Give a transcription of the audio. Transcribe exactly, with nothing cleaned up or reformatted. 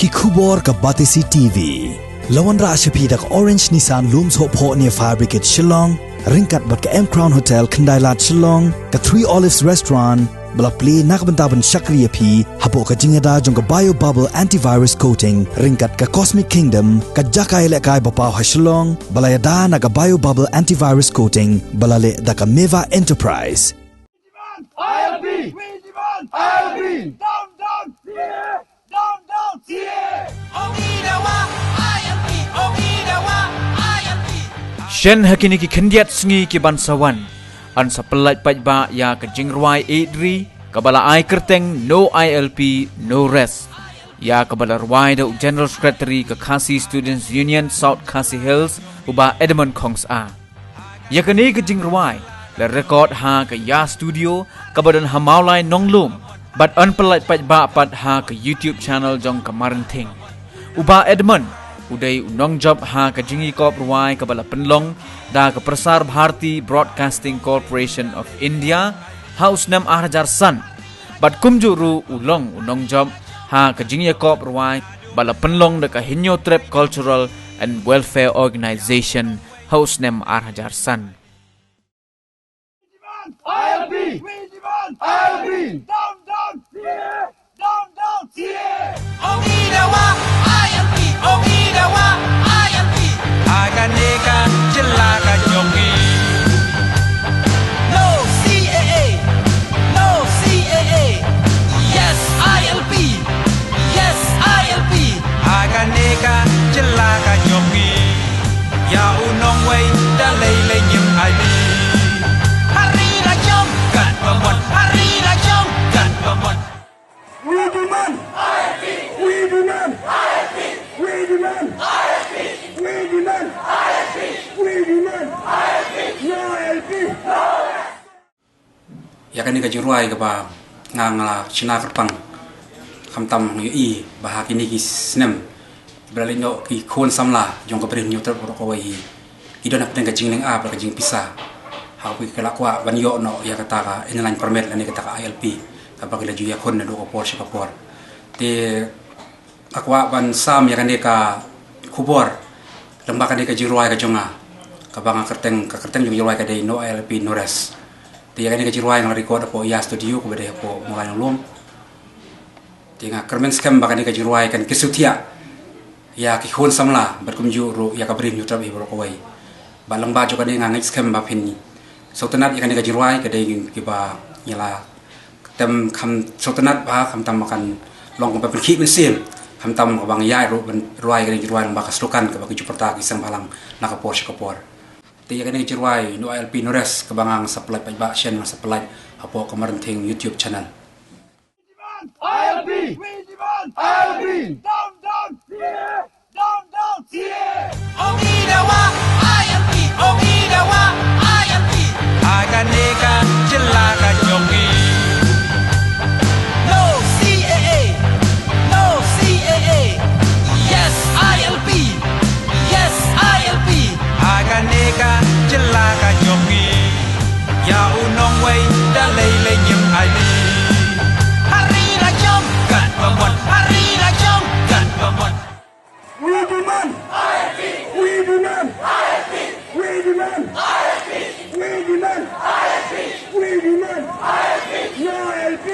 Ki khubor ka Batesi T V. La wanrah sha phi da ka Orange Nissan Lum Sohphoh near Fire Brigade Shillong, ryngkat bad ka M Crown Hotel Khyndailad Shillong, ka Three Olives Restaurant, ba la plie na ka bynta ban shakri ïa phi hapoh ka jingïada jong ka Bio Bubble Antivirus Coating, ryngkat ka Cosmic Kingdom, ka jaka ïalehkai ba paw ha Shillong, ba la ïada na ka Bio Bubble Antivirus Coating, ba la leh da ka Meva Enterprise. I L P! We demand I L P! Down, down! C A A! Down, down! C A A! Ong i dawa I L P! Ong i dawa I L P! Shen ha kine ki khyndiat sngi ki ban sa wan, yn sa pyllait paidbah ïa ka jingrwai Eight Ri, kaba la ai kyrteng No I L P, No Rest, ïa kaba la rwai da u General Secretary ka Khasi Students Union South Khasi Hills, u Bah Edmund Khongs'a. Ïa kane ka jingrwai la record ha ka Ïa Studio kaba don ha Mawlai Nonglum, bad yn pyllait paidbah pat ha ka YouTube channel jong ka Marenthing. U Bah Edmund u dei u nongjop ha ka jingïakop rwai kaba la pynlong da ka Prasar Bharati Broadcasting Corporation of India ha u snem ar hajar san, bad kumjuh ruh u long u nongjop ha ka jingïakop rwai ba la pynlong da ka Hynñiewtrep Cultural and Welfare Organization ha u snem ar hajar san. I L P! We demand I L P! Down, down! C A A! Down, down! C A A! Ong i dawa I L P! Ong i dawa I L P! Ha kane ka jylla ka jong ngi. No C A A! No C A A! Yes I L P! Yes I L P! Ha kane ka jylla ka jong ngi. Ïa u nongwei da lei lei ngim ai bi. Hari la jong kat ba mon, hari la jong kat ba mon. We demand! We demand! We demand! We demand! We demand! No I L P! Ïa kane ka jingrwai kaba nga nga la shna kyrpang, khamtam ïohi ba ha kine ki snem ba la leit noh ki khun samla jong ka Bri Hynñiewtrep baroh kawei hi, ki don hapdeng ka jinglynga bad ka jingpisa. Ha kaba ki la kwah ban ïoh noh ïa kata ka inner line permit lane kata ka I L P kaba ki la ju ïakhun naduh ka por sha ka por. Te nga kwah ban sam ïa kane ka khubor lyngba kane ka jingrwai ka jong nga, kaba nga kyrteng, ka kyrteng jong ka jingrwai ka dei No I L P, No Rest. Te ïa kane ka jingrwai nga la record hapoh Ïa Studio kaba dei hapoh Mawlai Nonglum. Te nga kyrmen skhem ba kane ka jingrwai kan kyrsiew thiah ïa ki khun samla bad kumjuh ruh ïa ka Bri Hynñiewtrep hi baroh kawei. Bad lyngba jong kane nga ngeit skhem ba phin sngewtynnat ïa kane ka jingrwai, ka dei kiba ngi la tem kham sngewtynnat ba khamtam kan long kaba pynkhih mynsiem, khamtam kaba ngi ïai ruh ban rwai kane ka jingrwai lyngba ka slogan kaba ki ju pyrta ki seng bhalang na ka por sha ka por. Te ïa kane ka jingrwai No I L P, No Rest kaba nga sa pyllait paidbah shen, nga sa pyllait hapoh ka Marenthing YouTube channel. I L P! We demand I L P! Down, down! C A A! Down, down! C A A! Ong i dawa I L P! Ong i dawa I L P! Ha kane ka jylla ka jong ngi. No C A A! No C A A! Yes I L P! Yes I L P! Ha kane ka jylla ka jong ngi. Ïa u nongwei da lei lei ngim ai bi. Hari la jong kat ba mon, hari la jong kat ba mon. We demand! We demand! We demand! We demand! We demand! No I L P!